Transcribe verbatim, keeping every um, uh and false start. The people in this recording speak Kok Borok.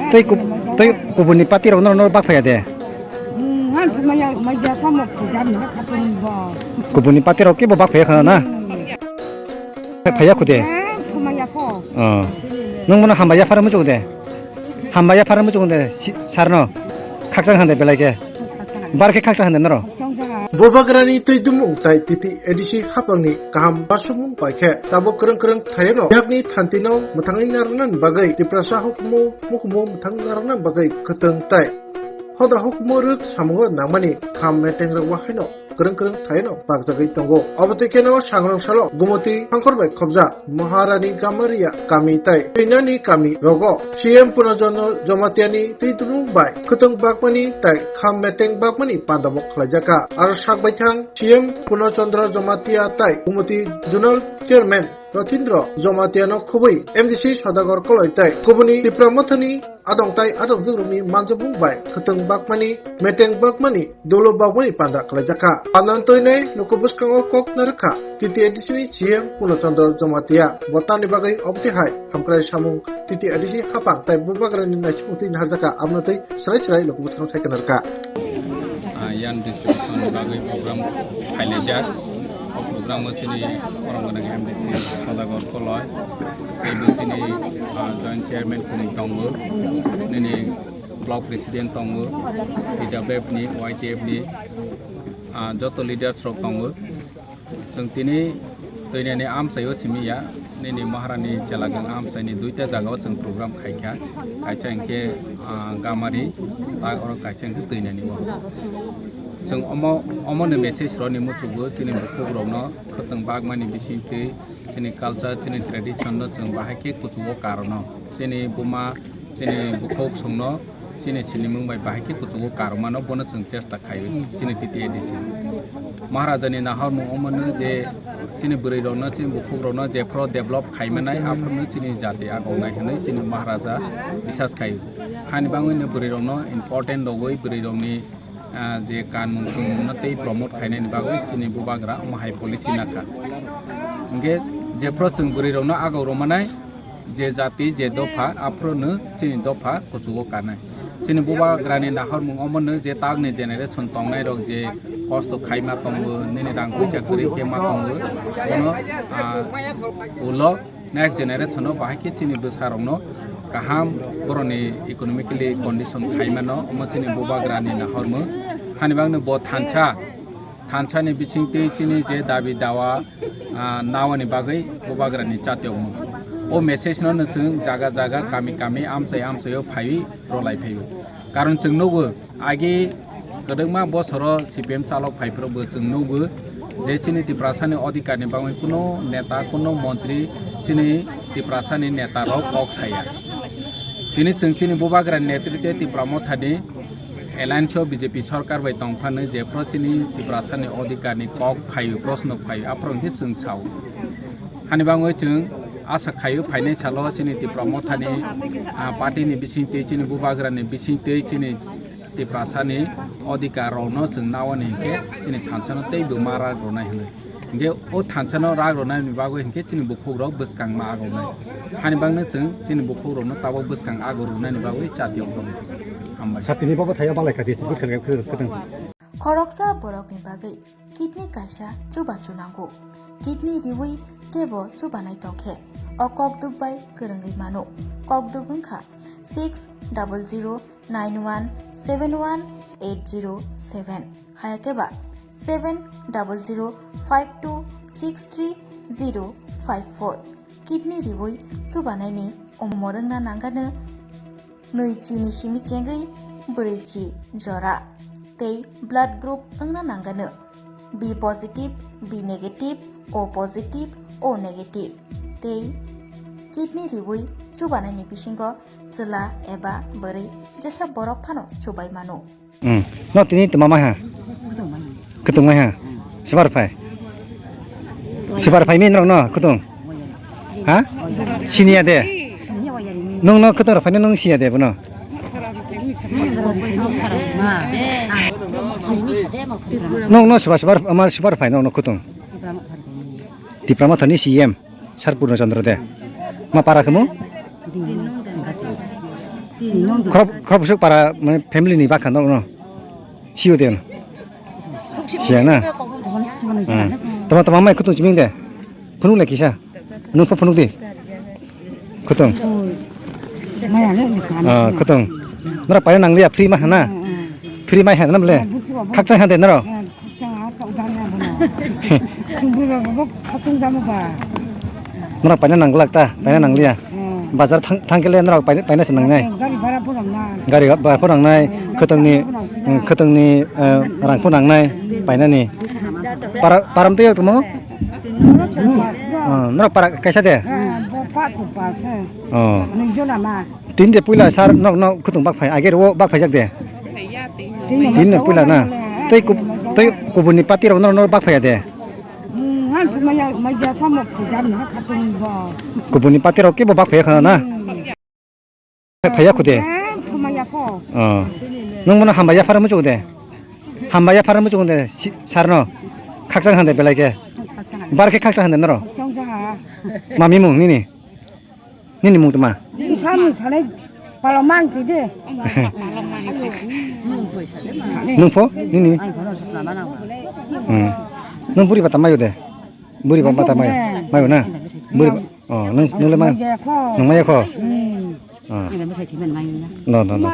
Tei kub-, tei kubuni party rok no, no bak phaya de? Hmm, han phumaya, maya kamo khujar ni khatung bo. Kubuni party rok kebo bak phaya khana na? Hmm. Phaya khude? Eh, phumaya ko. Oh. Nung bono hamba yaphar muchung de? Hamba yaphar muchung de, si-, sir no? Khakchang hande belai ke? Bar khe khakchang hande noro? Bubagrani twi dumung tai T T A D C hapangni kaham basumung bai khe tabuk kwrwng kwrwng thaino yakni thantino mwthangwi narwknani bagwi Tiprasa hukumu mukumu mwthang narwknani bagwi kwtwng tai hoda hukumu rwk samungo nangmani kham metengrok wahaino kwrwng kwrwng thaino bakjagwi tongo. Obo twi kheno sangrong salo Gumoti hangkhor bai khobjak Maharani Gamaria kami tai Twinani kami rogo C M Punochondro Jomatiani twi dumung bai khwtwng bakmani tai kham meteng bakmani panda bo khlaijakha. Aro sak baithang C M Punochondro Jomatia tai Gumoti Zonal Chairman Rotindro Jomatiano khubui M D C Sodagar Koloi tai kubuni Tipra Mothani adong tai adong jwkrokni manjabung bai khwtwng bakmani meteng bakmani dolo bakmani panda khlaijakha. Panda twi nai luku bwskango kok narwkha T T A D C ni C M Punochondro Jomatia. Bo tamni bagwi obotwi hai hamkrai samung T T A D C hapang tai Bubagrani naisingmung twi naharjakha, aboni twi swrai swrai luku bwskango sai kwnarkha. Ah, yan distribution ni bagwi program khailaijak. O program o chini khorang gwnang M D C Sodagar Koloi, tei bo chini, ah, joint chairman kwnwi tongo, nini block president tongo, T W F ni, Y T F ni, ah, joto leaders rok tongo. Chwng tini Twinani amchaio simi ya, nini Maharani Chelagwng amchaini duita jagao chwng program khaikha, kaisa hinkhe, ah, Gamari, tak oro kaisa hinkhe Twinani o. Chwng omo, omono message rwni muchungo chini bukhukrokno khwtwng bakmani bisingtwi chini culture, chini tradition no chwng bahai khe kuchugo karono. Chini buma, chini bukhuk songno chini sinimung bai bahai khe kuchugo karmano bono chwng chesta khaio chini T T A D C. Maharajani nahormung omono je chini bwrwi rokno, chini bukhuk rokno jephru develop khaimanai aphurno chini jati agongnai hwnwi chini Maharaja bisas khaio. Hani bangwino bwrwi rokno important rogwi bwrwi rokni, ah, je kanmung chumungno tei promote khainani bagwi chini Bubagra omo hai policy nakha. Hinkhe jephru chwng bwrwi rokno agok rwmanai, je jati, je dopha, aphuru no chini dopha kuchugo kanai. Chini Bubagrani nahormung omono je takni generation tongnai rok je kosto khaima tongo, nini rang puisa kwrwi khe ma tongo, bono, ah, ulo next generation o bahai khe chini bwsa rokno kaham boroni economically condition khaimano, omo chini Bubagrani nahormung. Hani bagwi bo thansa, thansani bisingtwi chini je dabi dawa, ah, nawani bagwi Bubagrani chatiyokmung. O message no chwng jaga jaga, kami kami, amchai amchaio phaiwi rwlai phaio. Karon chwng nugo, agi kwdwkma bosoro C P M chalok phaiphuru bo chwng nugo je chini Tiprasani odhikarni bagwi kuno neta, kuno montri chini Tiprasani neta rok kok saya. Tini chwng chini Bubagrani netritwe Tipra Mothani alliance o B J P sorkar bai tongphano jephru chini Tiprasani odhikarni kok phaio, proshno phaio, aphuru hinkhe chwng sao. Hani bagwi chwng asa khaio phainai salo chini Tipra Mothani, ah, party ni bisingtwi, chini Bubagrani bisingtwi, chini Tiprasani odhikar rokno chwng nawani hinkhe chini thansano teibo ma rak rwnai hwnwi. Hinkhe o thansano rak rwnaini bagwi hinkhe chini bukhukrok bwskang ma agoknai. Hani bagwino chwng chini bukhukrokno tabuk bwskang agor rwnaini bagwi chatiyok tongo. Hambai. Satini bobo thaya balai kha district khe, khe, khe, khe. Khoroksa borokni bagwi kidney kaisa chubachu nango. Kidney riwi kebo chubanai tongkhe o kokduk bai kwrwngwi mano. Kokduk wngkha six double zero nine one seven one eight zero seven, hayakhe ba seven double zero five two six three zero five four. Kidney riwi chubanaini omo rwngna nangano nwi chini simi chengwi bwrwi chi jora tei blood group wngna nangano B positive, B negative, O positive, O negative tei kidney riwi chubanaini bisingo chwla eba bwrwi jesa borok phano chubai mano. Hmm. No tini tuma mai ha? Kutung mai. Kutung mai ha? Hmm. Sibar phai. Sibar phai min rok no kutung. Wayari. Ha? Wayari. Siniya de. Siniya wayari min. Nung no kutung rok phai nung siya de bono. Wayari min sara ma. Nung no sibar sibar ama sibar phai no no kutung. Tipra Motha ni C M. Sir Purno Chandra de. Ma para kemu? Dino Dengati. Khorok, khorok bwswk para, mane, family ni bakha no, no. Siyo de. Siya na. Hmm. Tama, tama mai khutung chiming de. Phunuk le kisa. Nung pho phunuk di. Khutung. Ah, khutung. Nora paina nang liya, free ma hana. Free mai hana mle. Khakchang hande noro. Khakchang ha, tau jani abono. Chumbu ba, ba, khatung jamo ba. Nora paina nang glak ta, paina nang liya. Hmm. Bazar thang, thang kele nora paina, paina se nang nai. Gari bhara pho nang nai. Gari bhara pho nang nai, hmm, khotong ni, khotong ni, eh, rang pho nang nai, paina ni. Para, param to yak tamo? Hmm, nora para kaisa de? Hmm, bo pa tu pa se. Oh. Ni jona ma. Tin de puila sar nok nok khutung bak phai, age ro bak phai jak de. Tin de puila na. Tei kub-, tei kubuni party rok no, no bak phai de. Hmm, han phumaya, maya kamo phai jar na khatung bo. Kubuni party rok ke bo bak phai khana na. Hmm. Phai ya khude. Eh, phumaya ko. Oh. Nung bono hamba ya phara muchung de. Hamba ya phara muchung de, si-, sar no. Khakchang hande belai ke. Bar ke khakchang hande noro. Khakchang jaha. Mami mung nini. Nini mung tma? Samung sanai palomang tu de. Nung pho? Nini? Hmm. Nung buri bata mayo de? Buri ba bata mayo? Mayo na? Buri ba-, oh, nung, nung le mang? Nung maya kho? Hmm. Oh. No, no, no.